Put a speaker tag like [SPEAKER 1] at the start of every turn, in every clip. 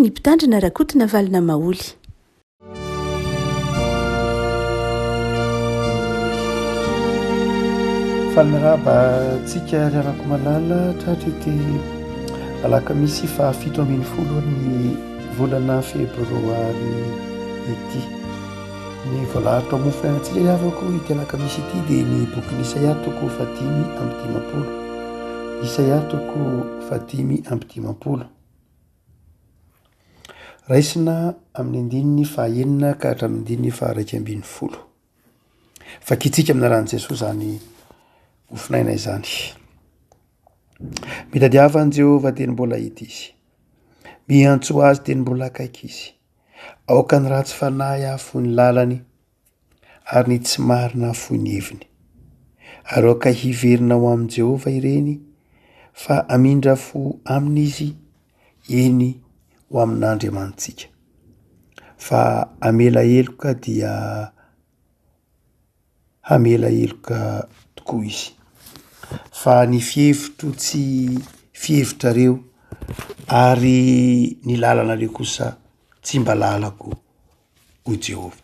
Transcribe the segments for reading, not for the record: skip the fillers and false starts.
[SPEAKER 1] ny Mpitandrina Rakotonavalona Maholy.
[SPEAKER 2] Faly miarahaba antsika ry havako malala tratra ity alakamisy faha 17 ny volana febroary ity. Ny voalahatra ao mofo fiainantsika ry havako ity alakamisy ity dia ny bokin'i Isaia toko fahadimy amby dimampolo. Isaia toko fahadimy amby dimampolo. Raisina amin'ny andininy fahaenina ka hatramin'ny andininy faha-iraika ambin'ny folo. Vakintsika amin'ny anaran'i Jesoa izany mofonaina izany. Mitadiava an'i Jehovah dia ny mbola hita izy. Miantsoa azy dia ny mbola akaiky izy. Aoka ny ratsy fanahy hahafoy ny lalany ary ny tsy marina hahafoy ny heviny. Ary aoka hiverina ho amin'i Jehovah ireny fa hamindra fo aminy izy, eny, ho amin'Andriamanitsika. Fa hamela heloka dia hamela heloka tokoa izy. Fa ny fihevitro tsy fihevitrareo ary ny lalanareo kosa tsy mba lalako, hoy Jehovah.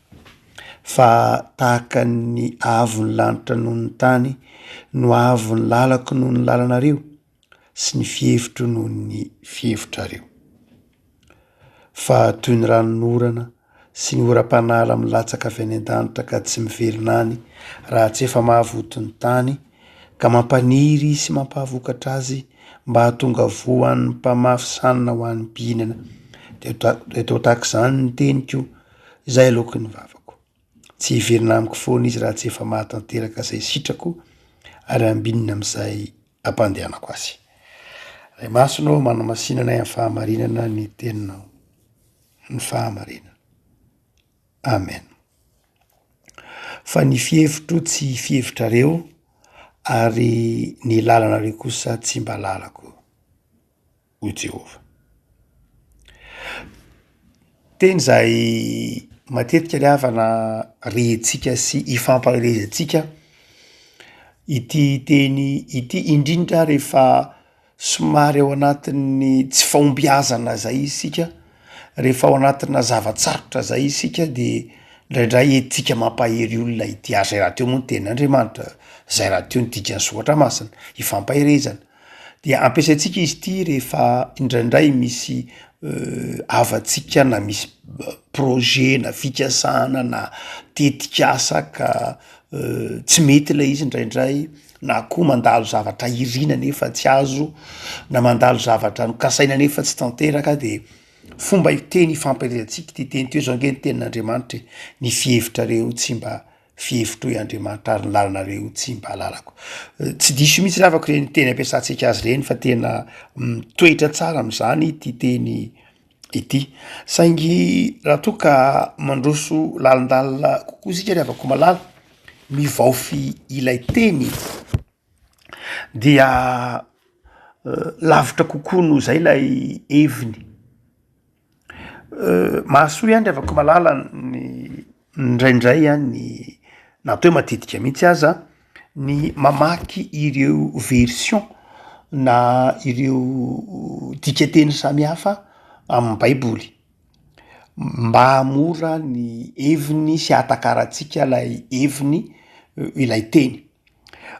[SPEAKER 2] Fa tahaka ny haavon'ny lanitra noho ny tany no haavon'ny lalako noho ny lalanareo sy ny fihevitro noho ny fihevitrareo. Fa toy ny ranonorana sy ny oram-panala milatsaka avy any an-danitra ka tsy miverina any raha tsy efa mahavoto ny tany ka mampaniry sy mampahavokatra azy mba hahatonga voa ho an'ny mpamafy sanina ho an'ny mpihinana, dia dia tahaka izany ny teniko izay aloaky ny vavako. Tsy hiverina amiko foana izy raha tsy efa mahatanteraka izay sitrako ary ambinina amin'izay ampandehanako azy. Ray Masina ô, manamasina anay amin'ny fahamarinana ny teninao, ny fahamarinana. Amen. Fa ny fihevitro tsy fihevitrareo ary ny lalanareo kosa tsy mba lalako, hoy Jehovah. Teny izay matetika ry havana rehentsika sy ifampaherezantsika ity teny ity, indrindra rehefa somary ao anatin'ny tsy fahombiazana zay isika, rehefa ao anatina zava-tsarotra zay isika de indraindray entintsika mampahery olona ity, ary zay rahateo moa ny tenin'Andriamanitra, zay rahateo ny dikan'ny soratra masina, ifampaherezana. Dia ampiasaintsika izy ity rehefa indraindray misy havantsika na misy projet na fikasana na tetikasa ka tsy mety ilay izy indraindray na koa mandalo zavatra irina nefa tsy azo na mandalo zavatra nokasaina nefa tsy tanteraka de fomba teny ifampirehantsika ity teny ity hoe zao ange ny tenin'Andriamanitra e, ny fihevitrareo tsy mba fihevitro hoy Andriamanitra ary ny lalanareo tsy mba lalako. Tsy diso mihitsy ry havako ireny teny ampiasantsika azy ireny fa tena mitoetra tsara amin'izany ity teny ity. Saingy raha toa ka mandroso lalindalina kokoa isika ry havako malala, mivaofy ilay teny dia lavitra kokoa noho izay ilay heviny. Mahasoa ihany ry havako malala ny indraindray an ny na atao hoe matetika mihitsy aza ny mamaky ireo version na ireo dikanteny samihafa amin'ny baiboly mba hahamora ny heviny sy hahatakarantsika ilay heviny ilay teny.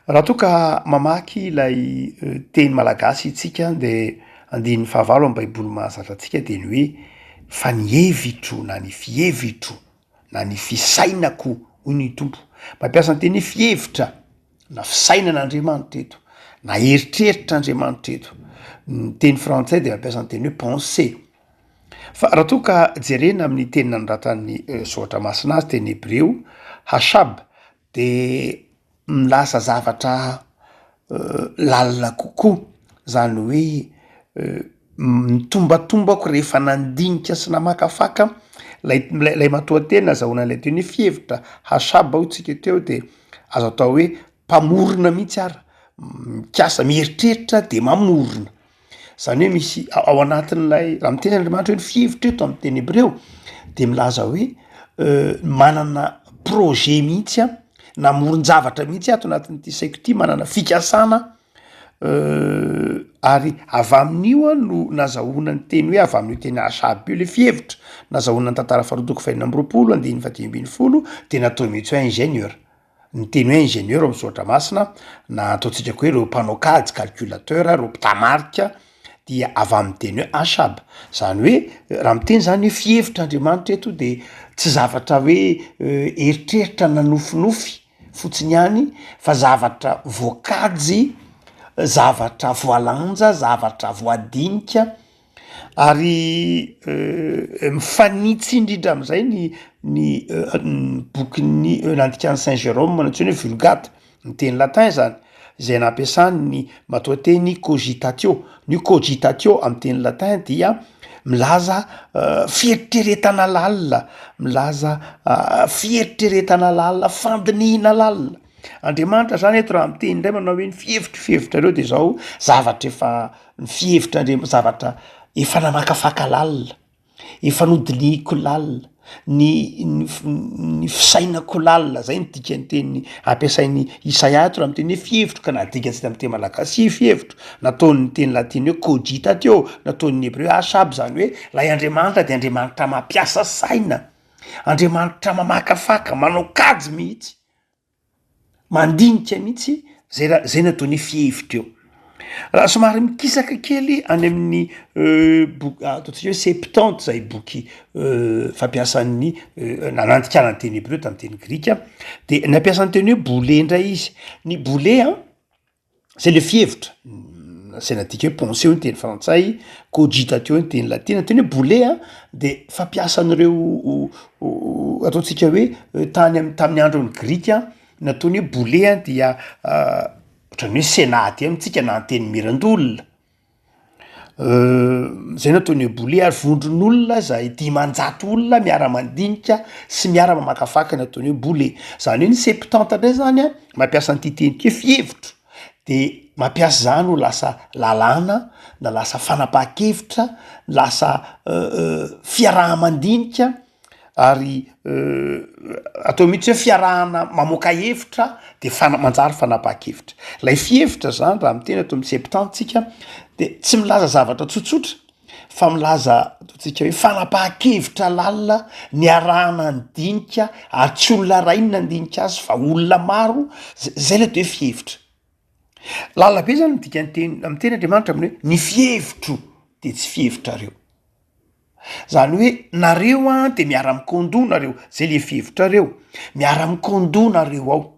[SPEAKER 2] Raha toa ka mamaky ilay teny malagasy isika de andininy fahavalo amin'ny baiboly mahazatra antsika de ny hoe fa ny hevitro na ny fihevitro na ny fisainako hoy ny Tompo. Mampiasa ny teny hoe fihevitra na fisainana Andriamanitra eto na eritreritra Andriamanitra eto. Ny teny frantsay de mampiasa ny teny hoe pensée. Fa raha toa ka jerena amin'ny teny nanoratan'ny soratra masina azy teny hebreo, hashab de milaza zavatra lalina kokoa, zany hoe ny tombatombako rehefa nandinika sy namakafaka lay lay matoanteny nazahoana an'ilay teny hoe fihevitra hashab hoy tsika teo de azo atao hoe mpamorona mihitsy ara, mikasa mieritreritra de mamorona. Zany hoe misy ao anatin'ilay raha miteny Andriamanitra hoe ny fihevitra eto amin'ny teny hebreo de milaza hoe manana projet mihitsy aho, namoron-javatra mihitsy aho ato anatin'ity saiko ity, manana fikasana. Ary avy amin'io an no nazahoana ny teny hoe avy amin'io teny Ashab io le fihevitra, nazahoana ny tantara faharoa toko fahenina amby roapolo andininy fahadimy ambin'ny folo de natao mihitsy hoe ingénieur. Ny teny hoe ingénieur ao amin'ny soratra masina na ataontsika koa hoe ireo mpanao kajy, calculateur, ireo mpitamarika dia avy amin'ny teny hoe Ashab. Zany hoe raha miteny zany hoe fihevitra Andriamanitra eto de tsy zavatra hoe eritreritra na nofinofy fotsiny ihany fa zavatra voakajy, zavatra voalanja, zavatra voadinika ary mifanitsy indrindra am'zay ny ny ny bokin'ny nandikan'i Saint Jérôme nantsoina hoe Vulgate, ny teny latin zany, zay nampiasany ny matoanteny cogitatio, ny cogitatio amy teny latin dia milaza fieritreretana lalina, milaza fieritreretana lalina, fandinihina lalina. Andriamanitra zany eto raha miteny indray manao hoe ny fihevitro fihevitrareo de zao zavatra efa ny fihevitra Andriam- zavatra efa namakafaka lalina. Efa nodinihiko lalina, ny ny ny fisainako lalina, zay ny dikan'ny teny ampiasain'i Isaia eto raha miteny hoe fihevitro ka nadikantsika amin'ny teny malagasy fihevitro, nataon'ny teny latina hoe cogitatio, nataon'ny hebreo hoe ashab, zany hoe lay Andriamanitra de Andriamanitra mampiasa saina, Andriamanitra mamakafaka, manao kajy mihitsy. Mandinika mihitsy zay raha zay no ataony hoe fihevitra eo. Raha somary mikisaka kely any amin'ny boky ataontsika hoe septante zay boky fampiasan'ny na nandikana ny teny hebreo tamin'ny teny grika de nampiasa ny teny hoe bole ndray izy, ny bole an Zay le fihevitra, asaina adika hoe pensée hoy ny teny frantsay, cogitatio hoy ny teny latina, ny teny hoe boule a de fampiasan'ireo ataontsika hoe tany am- tamin'ny andron'ny grika ny ataony hoe boule a dia ohatran'ny hoe sénat aty amintsika na antenimieran-doholona. Zay no ataony hoe boule ary vondron'olona zay 500 olona miara-mandinika sy miara-mamakafaka ny ataony hoe boule. Zany hoe ny septante ndray zany a mampiasa an'ity teny ity hoe fihevitro de mampiasa zany ho lasa lalàna na lasa fanapahan-kevitra, lasa fiaraha-mandinika ary atao mihitsy hoe fiarahana mamoaka hevitra de fana- manjary fanapahan-kevitra. Lay fihevitra zany raha miteny ato amin'ny septante tsika de tsy milaza zavatra tsotsotra fa milaza ataontsika hoe fanapahan-kevitra lalina niarahana nidinika ary tsy olona ray no nandinika azy fa olona maro, zay zay le atao hoe fihevitra. Lalina be zany ny dikan'ny teny miteny Andriamanitra amin'ny hoe ny fihevitro de tsy fihevitrareo. Zany hoe nareo an de miara mikondo nareo, zay le fihevitrareo, miara mikondo nareo ao,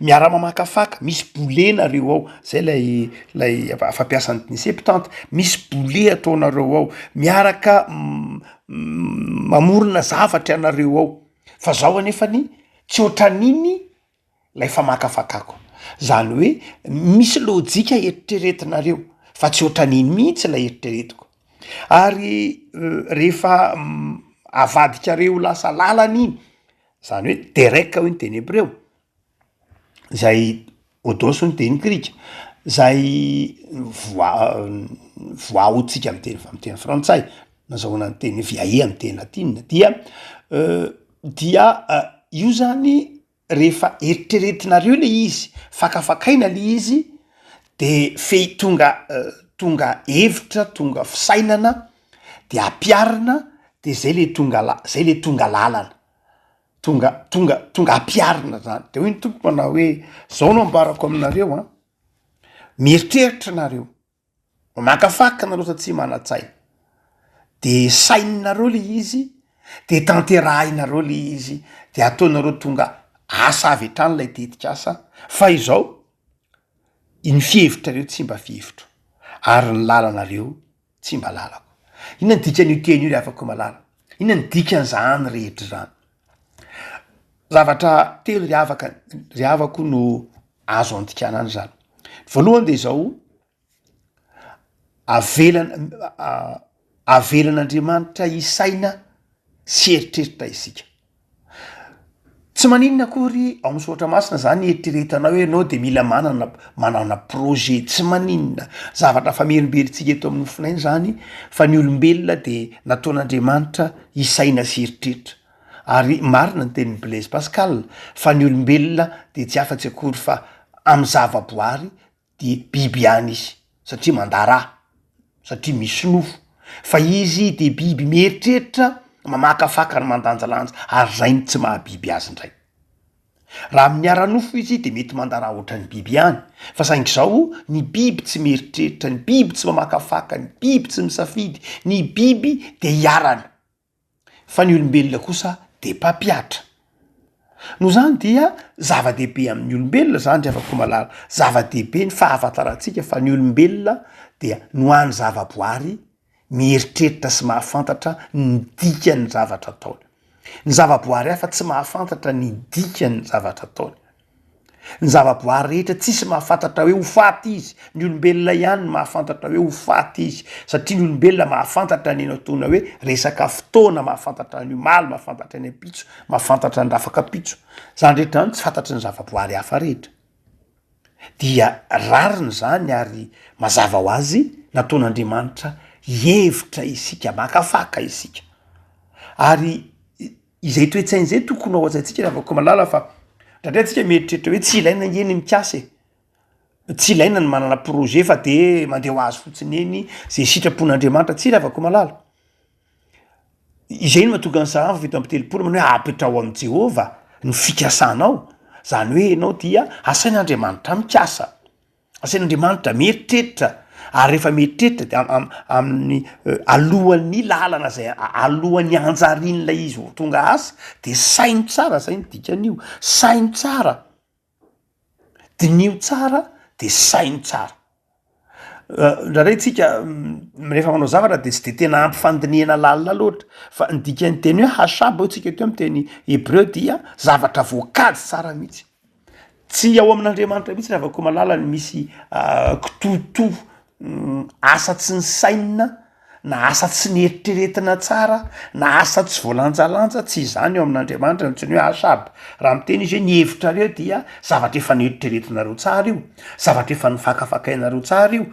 [SPEAKER 2] miara mamakafaka, misy bole nareo ao, zay lay lay fampiasan'ny septante, misy bole ataonareo ao, miaraka mamorona zavatra ianareo ao, fa zao anefany tsy ohatran'iny lay famakafakako, zany hoe misy lôjika eritreretinareo fa tsy ohatran'iny mihitsy lay eritreretiko, ary rehefa avadikareo ho lasa lalana iny, zany hoe derek hoy ny teny hebreo, zay ôdôs hoy ny teny grika, zay voa voaontsika amy teny amy teny frantsay, nazahoana ny teny hoe viae amy teny latina dia dia io zany rehefa eritreretinareo le izy, fakafakaina le izy de fehy tonga tonga hevitra, tonga fisainana de ampiharina de zay le tonga la- zay le tonga lalana, tonga tonga tonga ampiharina zany, de hoy ny Tompo manao hoe zao no ambarako aminareo an, mieritreritra nareo, Mamakafaka nareo satria manan-tsaina, de saininareo le izy, de tanterahinareo le izy, de ataonareo tonga asa avy hatrany lay tetikasa, fa izao ny fihevitrareo tsy mba fihevitro, ary ny lalanareo tsy mba lalako. Inona ny dikan'io teny io ry havako malala? Inona ny dikan'izany rehetra izany? Zavatra telo ry havaka ry havako no azo andikana an'izany. Voalohany de izao, Avelan- avelan'Andriamanitra hisaina sy hieritreritra isika. Tsy maninona akory ao amin'ny soratra masina zany eritreretanao hoe ianao de mila manana manana projet, tsy maninona, zavatra famerimberitsika eto amin'ny nofonaina zany fa ny olombelona de nataon'Andriamanitra hisaina sy hieritreritra, ary marina ny tenin'i Blaise Pascal fa ny olombelona de tsy afa-tsy akory fa amin'ny zavaboary. de biby ihany izy satria mandà rà, satria misy nofo, fa izy de biby mieritreritra, mamakafaka ary mandanjalanja ary zay no tsy maha biby azy ndray. Raha amin'ny ara-nofo izy de mety mandà rà ohatran'ny biby ihany, fa saingy zao ny biby tsy mieritreritra, ny biby tsy mamakafaka, ny biby tsy misafidy, ny biby de iharana. Fa ny olombelona kosa de mpampihatra. Noho izany dia zava-dehibe amin'ny olombelona zany ry havako malala, zava-dehibe ny fahafantarantsika fa ny olombelona dia no hany zavaboary mieritreritra sy mahafantatra ny dikan'ny zavatra ataony. Ny zavaboary hafa tsy mahafantatra ny dikan'ny zavatra ataony. Ny zavaboary rehetra tsisy mahafantatra hoe ho faty izy, ny olombelona ihany no mahafantatra hoe ho faty izy, satria ny olombelona mahafantatra ny antoana hoe resaka fotoana, mahafantatra ny omaly, mahafantatra ny ampitso, mahafantatra ny rafakapitso, zany rehetra zany tsy fantatry ny zavaboary hafa rehetra. Dia rariny zany ary mazava ho azy nataon'Andriamanitra hihevitra isika, makafaka isika ary Izay toe-tsaina izay tokony ao an-tsaintsika ry havako malala fa indraindray antsika mieritreritra hoe tsy ilaina ange ny mikasa e, tsy ilaina ny manana projet fa de mandeha ho azy fotsiny eny zay sitrapon'Andriamanitra, tsia ry havako malala, izay no mahatonga ny Salamo 37 manao hoe apetraho amin'i Jehovah ny fikasanao, zany hoe ianao dia asain'Andriamanitra mikasa. Asain'Andriamanitra mieritreritra ary rehefa mieritreritra de am- amin'ny alohan'ny lalana zay alohan'ny hanjarian'ilay izy ho tonga asa de saino tsara, zay no dikan'io, saino tsara, diniho tsara de saino tsara. Indraindray tsika rehefa manao zavatra de tsy de tena ampy fandinihana lalina loatra fa ny dikan'ny teny hoe hashab hoy tsika teo am'teny hebreo dia zavatra voakajy tsara mihitsy. Tsy ao amin'Andriamanitra mihitsy Ravakomalala no misy kitoatoa, asa tsy nisainina na asa tsy nieritreretina tsara na asa tsy voalanjalanja, tsy izany eo amin'Andriamanitra ny antsoiny hoe asa aby. Raha miteny izy hoe ny hevitrareo dia zavatra efa nieritreretinareo tsara io, zavatra efa nifakafakainareo tsara io.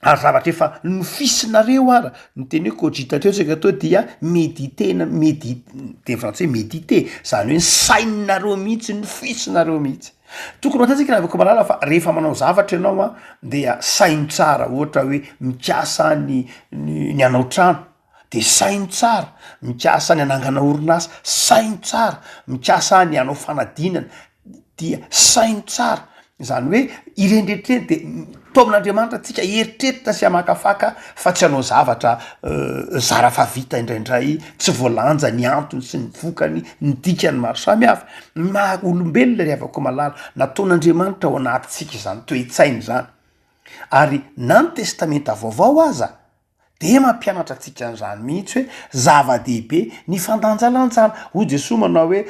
[SPEAKER 2] Ary zavatra efa nofisinareo ara, ny teny hoe cogitatio tsika to dia mediter-na medi- teny frantsay mediter, zany hoe saininareo mihitsy, nofisinareo mihitsy. Tokony ho fantatsika ry havako malala fa rehefa manao zavatra ianao an dia saino tsara, ohatra hoe mikasa ny ny hanao trano de saino tsara, mikasa ny hanangana orinasa, saino tsara, mikasa ny hanao fanadinana dia saino tsara, izany hoe ireny rehetra ireny de taomin'Andriamanitra tsika hieritreritra sy hamakafaka fa tsy hanao zavatra zara fa vita indraindray, tsy voalanja ny antony sy ny vokany, ny dikany maro samihafa. Ny maha olombelona ry havako malala, nataon'Andriamanitra ao anatintsika izany toe-tsaina izany, ary na ny testamenta vaovao aza Dia mampianatra antsika an'izany mihitsy hoe zava-dehibe ny fandanjalanjana. Hoy Jesoa manao hoe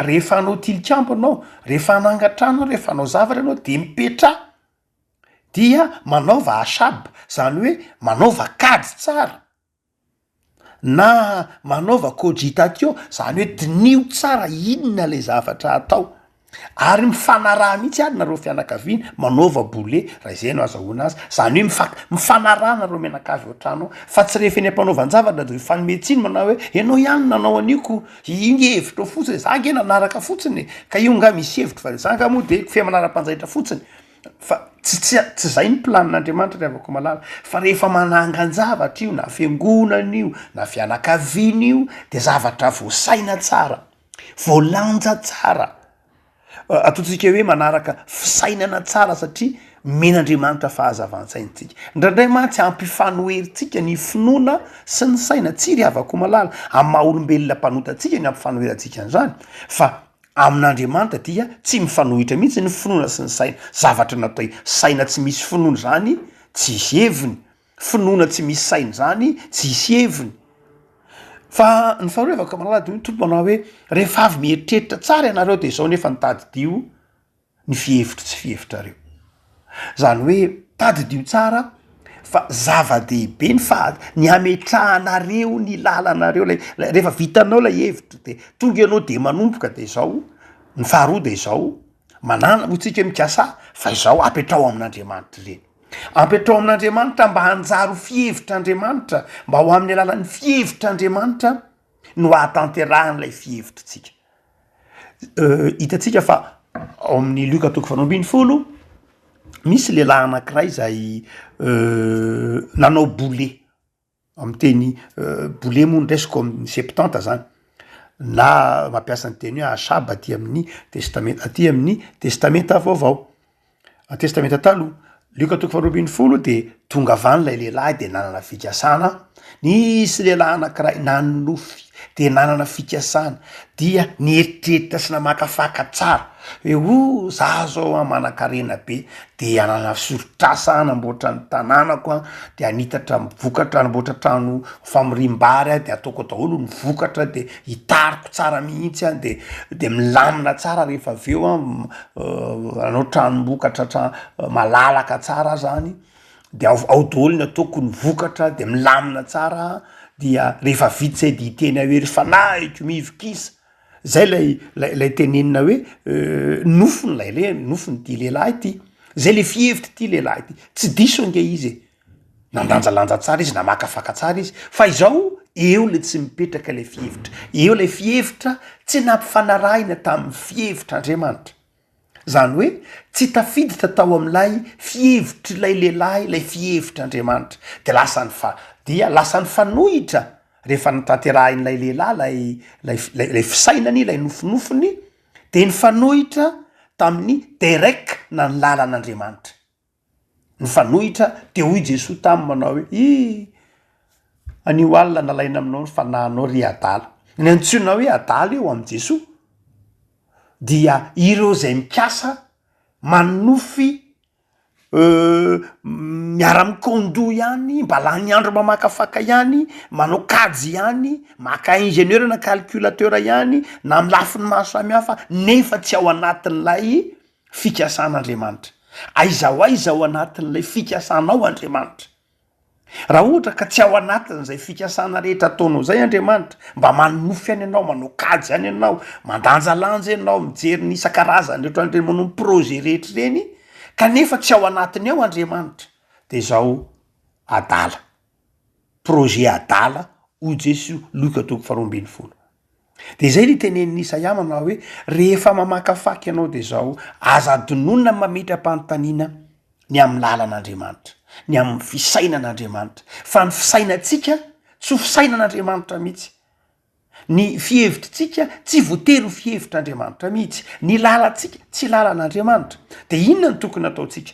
[SPEAKER 2] rehefa hanao tilikambo ianao, rehefa hanangan-trano, rehefa hanao zavatra ianao dia mipetraha, dia manaova ashab, zany hoe manaova kajy tsara, na manaova cogitatio, zany hoe diniho tsara inona le zavatra atao. Ary mifanaraha mihitsy ary nareo fianakaviana, manaova bole raha izay no azahoana azy, zany hoe mifank- mifanaraha nareo mianakavy ao an-trano ao, fa tsy rehefa eny am-panaovan-javatra de mifanome tsiny manao hoe ianao ihany no nanao an'io ko, iny hevitrao fotsiny, za nge nanaraka fotsiny e, ka io nga misy hevitro fa za nga moa de kofehy manara-panjaitra fotsiny, fa tsy tsy tsy zay ny planin'Andriamanitra ry havako malala, fa rehefa manangan-javatra io na fiangonana io na fianakaviana io de zavatra voasaina tsara. Voalanja tsara, ataontsika hoe manaraka fisainana tsara satria omen'Andriamanitra fahazavan-tsaintsika. Indraindray mantsy ampifanoherintsika ny finoana sy ny saina, tsia ry havako malala, amin'ny maha olombelona mpanota antsika ny ampifanoherantsika an'izany, fa amin'Andriamanitra dia tsy mifanohitra mihitsy ny finoana sy ny saina, zavatra natao saina tsy misy finoana izany tsisy heviny. Finoana tsy misy saina izany tsy hisy heviny. Fa ny faharoa afaka manala dia hoy ny Tompo manao hoe rehefa avy mieritreritra tsara ianareo dia izao nefa ny tadidio ny fihevitro tsy fihevitrareo. Izany hoe tadidio tsara fa zava-dehibe ny faha- ny hametrahanareo ny lalanareo lay lay rehefa vitanao lay hevitra de tonga ianao de manomboka de izao, ny faharoa de izao, manana hoy tsika hoe mikasà fa izao apetraho amin'Andriamanitra ireny. Apetraho amin'Andriamanitra mba hanjary ho fihevitr'Andriamanitra, mba ho amin'ny alalan'ny fihevitr'Andriamanitra no hahatanterahan'ilay fihevitritsika. Hitantsika fa ao amin'ny Lioka toko faharoa ambin'ny folo. Misy lehilahy anankiray zay nanao bole, amy teny bole moa no raisiko amin'ny septante zany, na mampiasa ny teny hoe ashab aty amin'ny testamenta aty amin'ny testamenta vaovao, testamenta taloha. Lioka toko faharoa ambinifolo de tonga avy any lay lehilahy de nanana fikasana, nisy lehilahy anakiray nanonofy de nanana fikasana dia nieritreritra sy namakafaka tsara hoe o za zao an manankarena be de hanana soritr'asa hanamboatra ny tanànako an, de hanitatra ny vokatra hanamboatra trano famoriam-bary aho de ataoko daholo ny vokatra de hitariko tsara mihitsy aho de de milamina tsara rehefa avy eo an, hanao tranom-bokatra tra- malalaka tsara aho zany, de ao ao daholo ny ataoko ny vokatra de milamina tsara dia rehefa vita zay de hiteny aho hoe ry fanahiko mivokisa, zay lay lay lay tenenina hoe nofiny lay le nofin'ity lehilahy ity, zay le fihevitr'ity lehilahy ity, tsy diso ange izy e, nandanjalanja tsara izy, namakafaka tsara izy, fa izao eo le tsy mipetraka le fihevitra, eo lay fihevitra tsy nampifanarahina tamin'ny fihevitr'Andriamanitra. Izany hoe tsy tafiditra tao amin'ilay fihevitr'ilay lehilahy ilay fihevitr'Andriamanitra. De lasa nifa- dia lasa nifanohitra rehefa notanterahin'ilay lehilahy lay lay lay lay fisainany, ilay nofinofiny, de nifanohitra tamin'ny derek na ny lalan'Andriamanitra. Nifanohitra, de hoy Jesoa taminy manao hoe, Ih! Anio alina nalaina aminao ny fanahinao ry adala. Ny antsoina hoe adala eo amin'i Jesoa dia ireo izay mikasa manonofy miara-mikaon-doha ihany, mba lany andro mamakafaka ihany, manao kajy ihany, maka ingénieur na calculateur ihany, na amy lafiny maro samihafa nefa tsy ao anatin'ilay fikasan'Andriamanitra. Aiza ho aiza ao anatin'ilay fikasanao Andriamanitra? Raha ohatra ka tsy ao anatin'izay fikasana rehetra ataonao zay Andriamanitra, mba manonofy ihany ianao, manao kajy ihany ianao, mandanjalanja ianao, mijery ny isan-karazany rehetra ohatran'ireny manao ny projet rehetra ireny, kanefa tsy ao anatiny ao Andriamanitra, de zao adala. Projet adala hoy Jeso Lioka toko faharoa ambinifolo. De zay le tenenin'i Isaia manao hoe rehefa mamakafaky ianao de zao, aza adinoina ny mametra-panontaniana ny amin'ny lalan'Andriamanitra, ny amin'ny fisainan'Andriamanitra, fa ny fisainantsika tsy ho fisainan'Andriamanitra mihitsy, ny fihevitritsika tsy voatery ho fihevitr'Andriamanitra mihitsy, ny lalantsika tsy lalan'Andriamanitra. De inona no tokony ataontsika?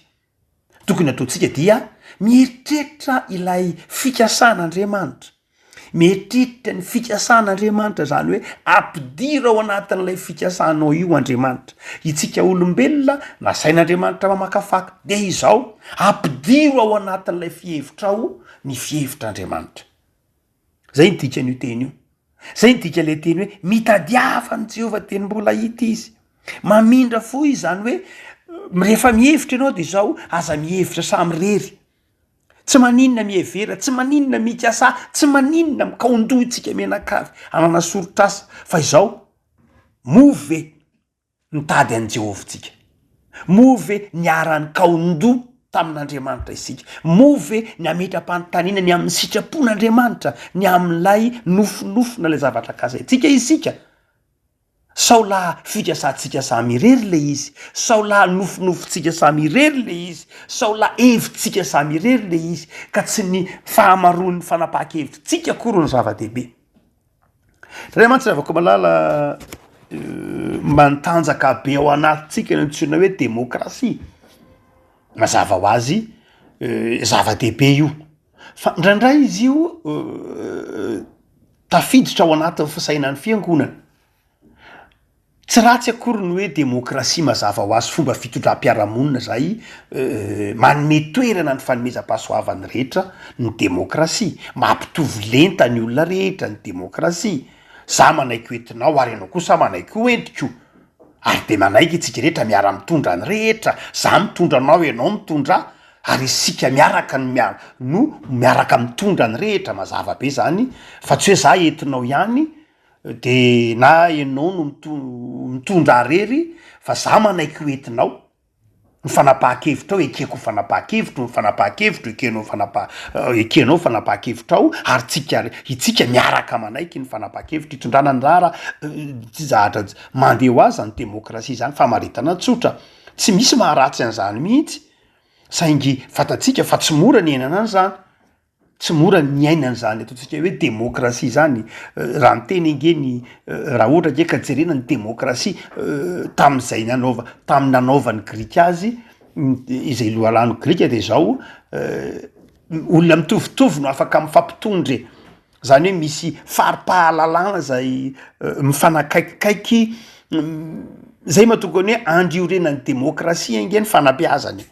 [SPEAKER 2] Tokony ataontsika dia mieritreritra ilay fikasan'Andriamanitra, mieritreritra ny fikasan'Andriamanitra, zany hoe ampidiro ao anatin'ilay fikasanao io Andriamanitra. Itsika olombelona nasain'Andriamanitra mamakafaka, de izao, ampidiro ao anatin'ilay fihevitrao ny fihevitr'Andriamanitra. Zay ny dikan'io teny io. Zay ny dikan'ilay teny hoe mitadiava an'i Jehovah dia ny mbola hita izy. Mamindra fo izy zany hoe rehefa mihevitra ianao de zao aza mihevitra samirery. Tsy maninona mihevera, tsy maninona mikasa, tsy maninona mikaondoha isika mianakavy hanana soritr'asa fa izao moa ve Nitady an'i Jehovah isika. Moa ve niara-nikaon-doha tamin'Andriamanitra isika? Moa ve nametra-panontaniana ny amin'ny sitrapon'Andriamanitra, ny amin'ilay nofinofina, ilay zavatra kasaintsika isika? Sao lahy fikasantsika samy irery ilay izy? Sao lahy nofinofintsika samy irery ilay izy? Sao lahy hevitsika samy irery ilay izy, ka tsy ny fahamaroan'ny fanapahan-kevitritsika akory no zava-dehibe? Ray mantsy ravako malala mantanjaka be ao anatintsika ny antsoina hoe demokrasia, mazava ho azy zava-dehibe io, fa indraindray izy io tafiditra ao anatin'ny fisainan'ny fiangonana. Tsy ratsy akory ny hoe demokrasia mazava ho azy fomba fitondram-piarahamonina zay manome toerana ny fanomezam-pahasoavan'ny rehetra ny demokrasia, mampitovy lenta ny olona rehetra ny demokrasia, za manaiky ho entinao ary ianao kosa manaiky ho entiko, ary de manaiky itsika rehetra miara-mitondra ny rehetra, za mitondra anao ianao mitondra ahy, ary isika miaraka no mia- no miaraka mitondra ny rehetra, mazava be zany fa tsy hoe za entinao ihany De na enao no mitondra rery fa za manaiky ho entinao, ny fanapahan-kevitrao ekeko ho fanapahan-kevitro, ny fanapahan-kevitro ekenao fanapa- ekenao fanapahan-kevitrao ary tsika itsika miaraka manaiky ny fanapahan-kevitra itondrana ny raharaha, tsy zahatra mandeha ho azy zany demokrasia zany, famaritana tsotra, tsy misy maharatsy an'zany mihitsy. Saingy fantatsika fa tsy mora ny iainana an'izany. Tsy mora ny miaina an'izany ataontsika hoe demokrasia izany. Raha miteny ange ny, raha ohatra ange ka jerena ny demokrasia tamin'izay nanaova- tamin'ny nanaovan'ny grika azy, izay loharano grika de zao, olona mitovitovy no afaka mifampitondra e, zany hoe misy fari-pahalalana zay mifanakaikikaiky, zay mahatonga ny hoe andry iorenan'ny demokrasia ange ny fanabeazana e.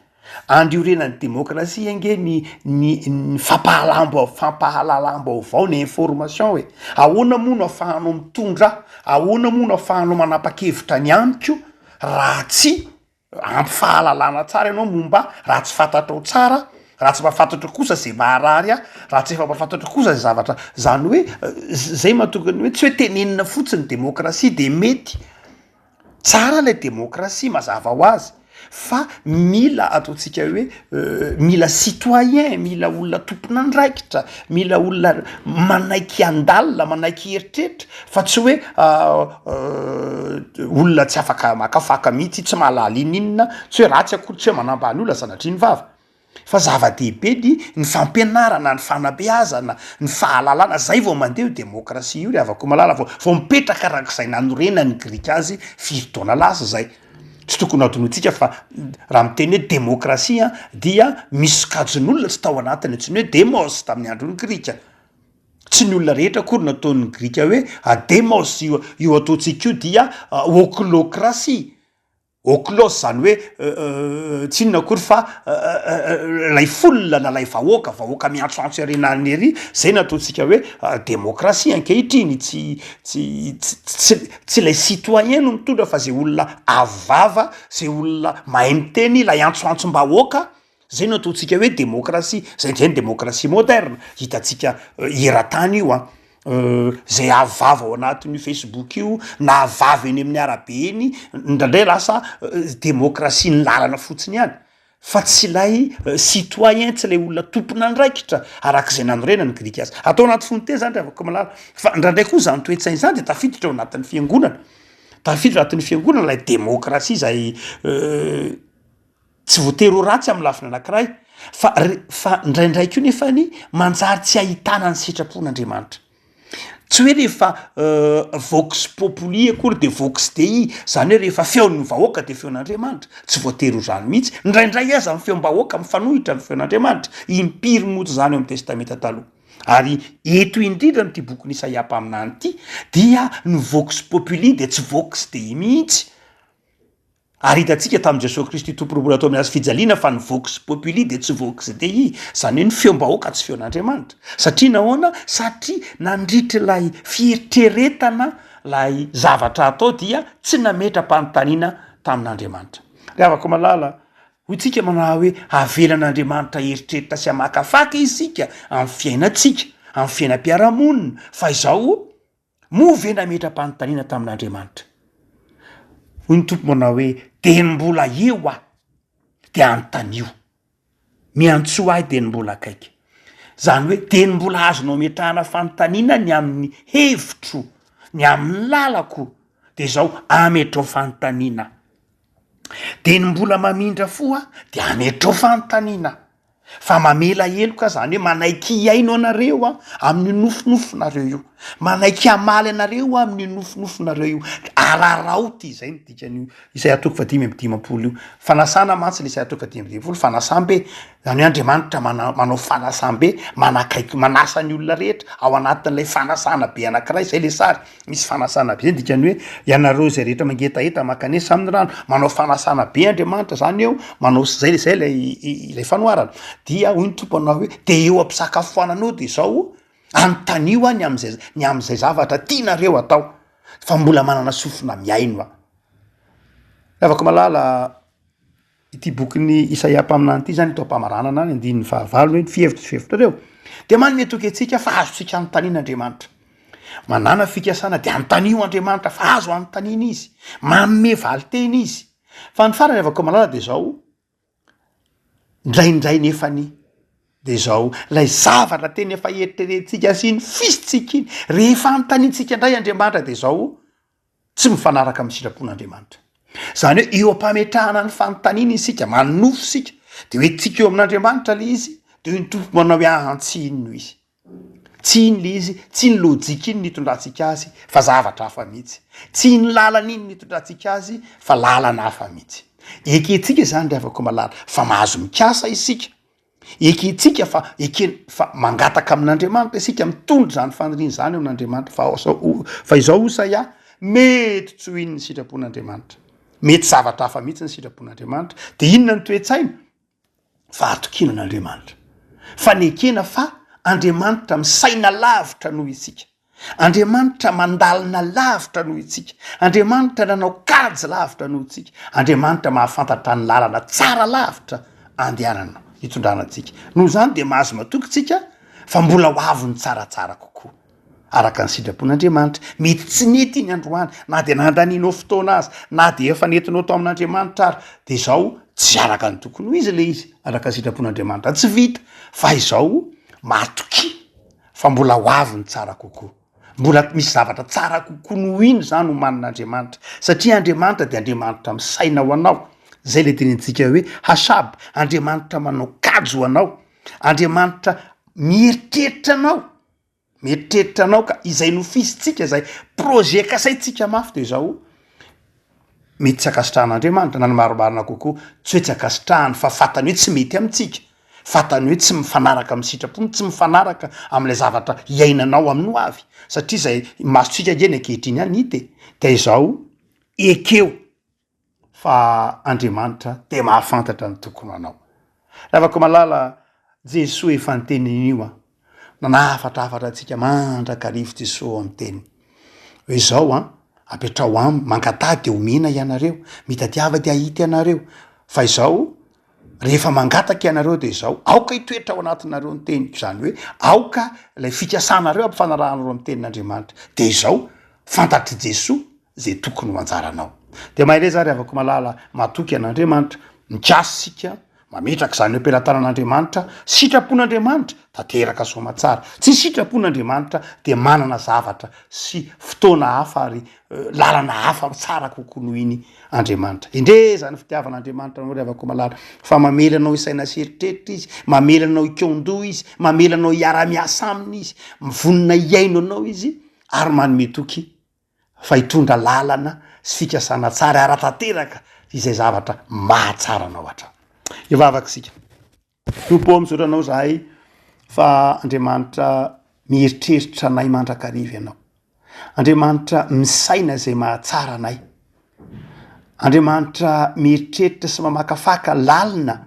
[SPEAKER 2] Andry iorenan'ny demokrasia ange ny ny ny fampahalam-bao- fampahalalam-baovao, ny information e. Ahoana moa no ahafahanao mitondra ahy, ahoana moa no ahafahanao manapa-kevitra ny amiko raha tsy ampy fahalalana tsara ianao momba ahy, raha tsy fantatrao tsara, raha tsy mba fantatrao kosa zay maharary ahy, raha tsy efa mba fantatrao kosa zay zavatra, zany hoe zay mahatonga ny hoe tsy hoe tenenina fotsiny demokrasia de mety. Tsara ilay demokrasia mazava ho azy fa mila ataontsika hoe mila citoyen, mila olona tompon'andraikitra, mila olona manaiky handalina, manaiky hieritreritra fa tsy hoe olona tsy afaka makafaka mihitsy, tsy mahalala inoninona, tsy hoe ratsy akory, tsy hoe manambany olona sanatria ny vava. Fa zava-dehibe ny ny fampianarana, ny fanabeazana, ny fahalalana, zay vao mandeha io demokrasia io ry havako malala, vao vao mipetraka arak'izay nanorenan'ny grika azy firy taona lasa zay. Tsy tokony hadinointsika fa raha miteny hoe demokrasia dia misy sokajin'olona tsy tao anatiny antsoiny hoe demos tamin'ny andron'ny grika. Tsy ny olona rehetra akory nataon'ny grika hoe demos io io ataontsika io dia oklokrasia. Oklos zany hoe tsy inona akory fa lay foule na lay vahoaka, vahoaka miantsoantso ery na any ery, zay no ataontsika hoe demokrasia ankehitriny, tsy tsy tsy tsy lay citoyen no mitondra fa zay olona avo vava, zay olona mahay miteny, lay antsoantsom-bahoaka, Zay no ataontsika hoe demokrasia, zay ndray ny demokrasia moderne, hitantsika eran-tany io an, zay avo vava ao anatin'io facebook io na avo vava eny amin'ny arabe eny, indraindray lasa demokrasian'ny lalana fotsiny ihany, fa tsy ilay citoyen, tsy ilay olona tompon'andraikitra arak'izay nanorenan'ny grika azy. Atao anaty fononteny zany ry havako malala, fa indraindray koa zany toe-tsaina zany de tafiditra ao anatin'ny fiangonana, tafiditra ao anatin'ny fiangonana ilay demokrasia zay Tsy voatery ho ratsy amin'ny lafiny anankiray, fa re- fa indraindray koa nefany manjary tsy ahitana ny sitrapon'Andriamanitra. Tsy hoe rehefa vox populi akory de vox Dei, zany hoe rehefa feon'ny vahoaka de feon'Andriamanitra, tsy voatery ho zany mihitsy, indraindray aza ny feom-bahoaka mifanohitra amin'ny feon'Andriamanitra, impiry moa tsy zany ao amin'ny testamenta taloha. Ary eto indrindra amin'ity bokin'i Isaia mpaminany ity dia ny vox populi de tsy vox Dei mihitsy. Ary hitantsika tamin'i Jesoa Kristy Tompo roa tao amin'ny hazo fijaliana fa ny vox populi dia tsy vox Dei, izany hoe ny feom-bahoaka tsy feon'Andriamanitra. Satria nahoana? Satria nandritra ilay fieritreretana ilay zavatra atao dia tsy nametra-panontaniana tamin'Andriamanitra. Ry havako malala, hoy tsika manao hoe avelan'Andriamanitra hieritreritra sy hamakafaka isika amin'ny fiainantsika, amin'ny fiainam-piarahamonina, fa izao Moa ve nametra-panontaniana tamin'Andriamanitra? Hoy ny Tompo manao hoe, Dieny mbola eo aho, dia anontanio. Miantsoa ahy dieny mbola akaiky. Izany hoe, dieny mbola azonao ametrahana fanontaniana ny amin'ny hevitro, ny amin'ny lalako, dia izao, ametrao fanontaniana. Dieny mbola mamindra fo aho, dia ametrao fanontaniana. Fa mamela heloka zany hoe manaiky hihaino anareo aho amin'io nofinofinareo io, manaiky hamaly anareo aho amin'io nofinofinareo io, araraoty izay no dikan'io Isaia toko faha-55 io, fanasana mantsy le Isaia toko faha-55, fanasam-be, zany hoe Andriamanitra mana- manao fanasam-be, manakaiky, manasa ny olona rehetra ao anatin'ilay fanasana be anankiray, zay le sary. Misy fanasana be zay dikany hoe ianareo izay rehetra mangetaheta mankanesa amin'ny rano, manao fanasana be Andriamanitra zany eo, manao zay zay lay ilay fanoharana, dia hoy ny Tompo anao hoe de eo am-pisakafoanana eo de zao anontanio aho ny am'zay ny am'zay zavatra tianareo atao fa mbola manana sofina mihaino aho. Ry havako malala. Ity bokin'i Isaia mpaminany ity izany eto am-pamaranana ny andininy fahavalo hoe ny fihevitro sy fihevitrareo dia manome toky antsika fa azontsika anontaniana Andriamanitra. Manàna fikasana dia anontanio Andriamanitra fa azo anontaniana Izy. Manome valin-teny Izy. Fa ny farany havako malala dia izao, indraindray nefany dia izao, ilay zavatra tena efa eritreretintsika sy iny fisintsika iny, rehefa anontaniantsika indray Andriamanitra dia izao, Tsy mifanaraka amin'ny sitrapon'Andriamanitra. Izany hoe eo am-pametrahana ny fanontaniana isika, manonofy isika. De hoentintsika eo amin'Andriamanitra le izy, de hoy ny Tompo manao hoe aa tsy iny no izy. Tsy iny le izy, tsy iny lojika iny no itondrantsika azy fa zavatra hafa mihitsy. Tsy iny lalana iny no itondrantsika azy fa lalana hafa mihitsy. Ekentsika izany ry havako malala fa mahazo mikasa isika. Ekentsika fa eken- fa mangataka amin'Andriamanitra isika, mitondra izany faniriana izany eo amin'Andriamanitra fa ao fa izao hoy Isaia, mety tsy ho iny ny sitrapon'Andriamanitra. Mety zavatra hafa mihitsy ny sitrapon'Andriamanitra. De inona ny toe-tsaina? Fahatokiana an'Andriamanitra. Fanekena fa Andriamanitra misaina lavitra noho isika. Andriamanitra mandalina lavitra noho isika. Andriamanitra nanao kajy lavitra noho isika. Andriamanitra mahafantatra ny lalana tsara lavitra andehanana hitondrana antsika. Noho izany dia mahazo matoky tsika fa mbola ho avy ny tsaratsara kokoa. Araka ny sitrapon'Andriamanitra. Mety tsy nety iny androany, na dia nandanianao fotoana aza, na dia efa nentinao tao amin'Andriamanitra ary, dia izao tsy araka ny tokony ho izy ilay izy, araka ny sitrapon'Andriamanitra. Tsy vita, fa izao matokia fa mbola ho avy ny tsara kokoa. Mbola misy zavatra tsara kokoa noho iny izany omanin'Andriamanitra, satria Andriamanitra dia Andriamanitra misaina ho anao. Izay ilay tenenintsika hoe Hashab, Andriamanitra manao kajy ho anao, Andriamanitra mieritreritra anao. Mieritreritra anao ka izay nofisintsika, izay projet kasaintsika mafy de izao, mety tsy ankasitrahan'Andriamanitra na ny marimarina kokoa tsy hoe tsy ankasitrahany fa fantany hoe tsy mety amintsika, fantany hoe tsy mifanaraka amin'ny sitrapony, tsy mifanaraka amin'ilay zavatra iainanao amin'ny ho avy, satria izay masontsika ange ny ankehitriny ihany hita e, de izao ekeo. Fa Andriamanitra dia mahafantatra ny tokony ho anao. Ravako malala, Jesoa efa niteny an'io an. Nanahafatrafatra antsika mandrakarivo Jesoa ao amin'ny teniny. Hoe izao an, apetraho aminy, mangataha dia omena ianareo, mitadiava dia hahita ianareo. Fa izao, rehefa mangataka ianareo dia izao, aoka hitoetra ao anatinareo ny teniko, izany hoe aoka ilay fikasanareo ampifanarahanareo amin'ny tenin'Andriamanitra. Dia izao, fantatr'i Jesoa zay tokony ho anjaranao. Dia mahereza ary havako malala matoky an'Andriamanitra, mikasa isika, mametraka izany eo am-pelatanan'Andriamanitra, sitrapon'Andriamanitra, tanteraka soamatsara. Tsy sitrapon'Andriamanitra dia manana zavatra sy fotoana hafa ary lalana hafa tsara kokoa noho iny Andriamanitra. Endrey izany fitiavan'Andriamanitra anao ry havako malala, fa mamela anao hisaina sy eritreritra Izy, mamela anao hikaon-doha Izy, mamela anao hiara-miasa Aminy Izy, mivonona hihaino anao Izy ary manome toky fa hitondra lalana sy fikasana tsara ara-tanteraka izay zavatra mahatsara anao hatrany. Hivavaka isika. Tompo ô, misaotra anao izahay fa Andriamanitra mieritreritra anay mandrakariva ianao. Andriamanitra misaina izay mahatsara anay. Andriamanitra mieritreritra sy mamakafaka lalina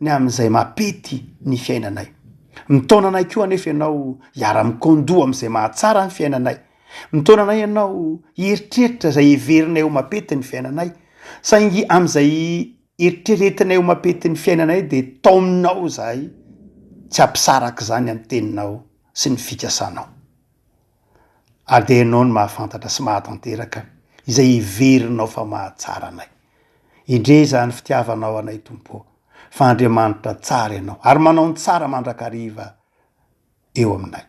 [SPEAKER 2] ny amin'izay mampety ny fiainanay. Mitaona anay koa anefa ianao hiara-mikaon-doha amin'izay mahatsara ny fiainanay. Mitaona anay ianao hieritreritra izay heverinay ho mampety ny fiainanay, saingy amin'izay eritreretinay ho mampety ny fiainanay dia taominao izahay tsy hampisaraka izany amin'ny teninao sy ny fikasanao. Ary dia ianao no mahafantatra sy mahatanteraka izay heverinao fa mahatsara anay. Endrey izany fitiavanao anay Tompo ô, fa Andriamanitra tsara ianao ary manao ny tsara mandrakariva eo aminay.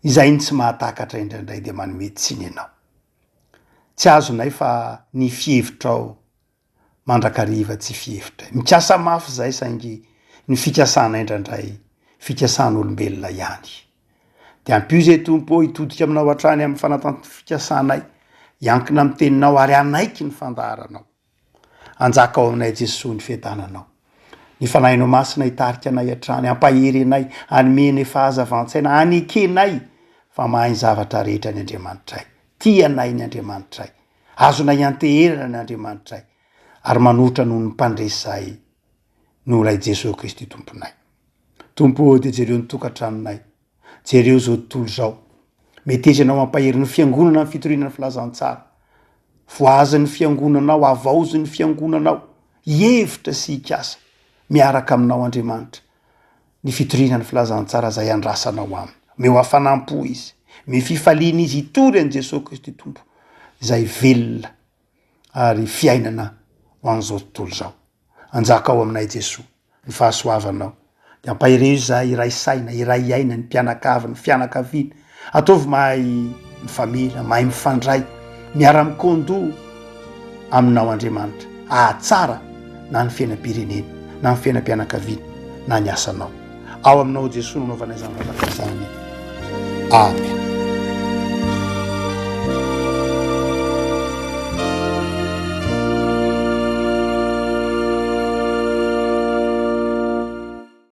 [SPEAKER 2] Izay ny tsy mahatakatra indraindray dia manome tsiny anao. Tsy azonay fa ny fihevitrao mandrakariva tsy fihevitray. Mikasa mafy izay saingy ny fikasanay indraindray fikasan'olombelona ihany. Dia ampio izay Tompo ô hitodika aminao hatrany amin'ny fanatant fikasanay, hiankina amin'ny teninao ary hanaiky ny fandaharanao. Hanjaka ao aminay Jesoa ny fiadananao. Ny Fanahinao Masina hitarika anay hatrany, hampahery anay, hanome anay fahazavan-tsaina, hanekenay fa mahay ny zavatra rehetra ny Andriamanitray. Tia anay ny Andriamanitray. Azonay ianteherana ny Andriamanitray. Ary manoatra noho ny mpandresy izahay noho ilay Jesoa Kristy Tomponay. Tompo ô, dia jereo ny tokantranonay. Jereo izao tontolo izao. Meteza ianao hampahery ny fiangonana amin'ny fitoriana ny filazantsara. Voaza ny fiangonanao, havaozy ny fiangonanao. Hihevitra sy hikasa miaraka aminao Andriamanitra ny fitoriana ny filazantsara izay andrasanao aminy. Omeo hafanam-po izy. Omeo fifaliana izy hitory an'i Jesoa Kristy Tompo izay velona ary fiainana ho an'izao tontolo izao. Anjaka ao aminay Jesoa ny fahasoavanao dia ampaherezo izahay hiray saina, hiray aina, ny mpianakavy, ny fianakaviana. Ataovy mahay mifamela, mahay mifandray, miara-mikaon-doha aminao Andriamanitra, hahatsara na ny fiainam-pirenena, na ny fiainam-pianakaviana na ny asanao. Ao aminao Jesoa no anaovana izany vavaka izany. Amen.